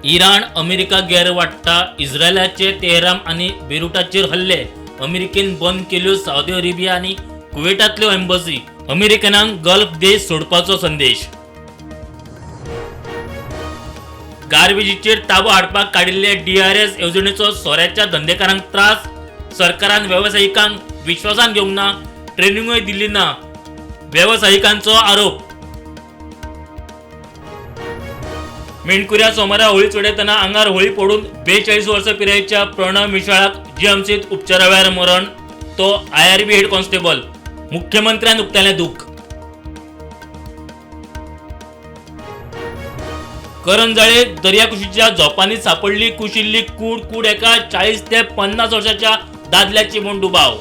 Iran America गेर वाडटा. इस्रायलाचे Tehran आनी बेरुटाचेर हल्ले. अमेरिकेन बंद केल्यो सावदी अरेबिया आनी कुवेटांतल्यो एम्बसी. अमेरिकनांक गल्फ देश सोडपाचो संदेश. गार्बेजीचेर ताबो हाडपाक काडिल्ले डीआरएस येवजणेचो सोऱ्याच्या धंदेकारांक त्रास. सरकारान वेवसायिकांक विश्वासान घेवंक ना, ट्रेनिंगूय दिली ना, वेवसायिकांचो आरोप. मेणकुऱ्या सोमारा होळी चडयतना आंगार होळी पडून 42 वर्सां पिरायेच्या प्रणव मिशाळाक जीएमसीत उपचारा वेळार मरण. तो आयआरबी हेड कॉन्स्टेबल. मुख्यमंत्र्यान उक्तायलें दुख्ख. करंजाळे दर्याकुशीच्या झोपांनी सापडली कुशिल्ली कूड. कूड एका 40 ते 50 वर्साच्या दादल्याची म्हूण दुबाव.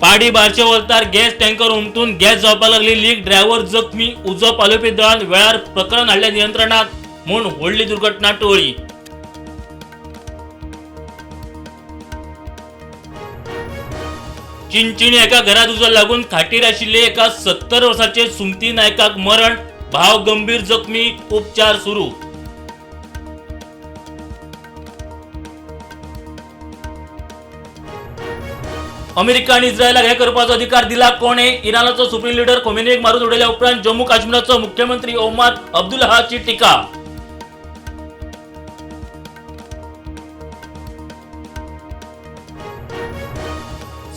पाडी बारशे वोल्तार गॅस टँकर उमटून गॅस जावपाक लागली लीक. ड्रायव्हर जखमी. उजो पालोवपी दळान वेळार प्रकरण हाडलें नियंत्रणात म्हूण व्हडली दुर्घटना टळ्ळी. चिंचिणी एका घरात उजो लागून खाटीर आशिल्ले एका 70 वर्साचे सुमती नायकाक मरण. भाव गंभीर जखमी, उपचार सुरू. अमेरिका आनी इस्रायलाक हे करपाचो अधिकार दिला कोणे? इराणाचो सुप्रीम लिडर खोमेनीक मारून उडयल्या उपरांत जम्मू काश्मीराचो मुख्यमंत्री ओमार अब्दुल्लाची टीका.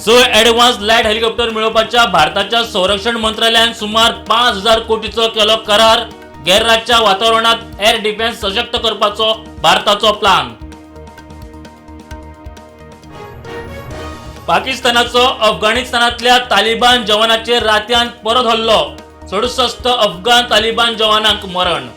स ॲडव्हान्स लायट हेलिकॉप्टर मेळोवपाच्या भारताच्या संरक्षण मंत्रालयान सुमार 5,000 कोटीचो केलो करार. गैरराजच्या वातावरणात एअर डिफेन्स सशक्त करपाचो भारताचो प्लान. पाकिस्तानाचो अफगाणिस्तानांतल्या तालिबान जवानाचेर रातयान परत हल्लो. 67 अफगाण तालिबान जवानांक मरण.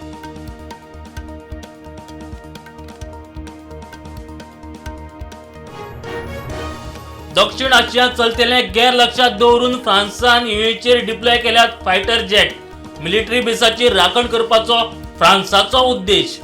दक्षिण आशियांत चलतलें गैर लक्षात दवरून फ्रांसान युएचेर डिप्लॉय केल्यात फायटर जेट. मिलिटरी बेसाची राखण करपाचो फ्रांसाचो उद्देश.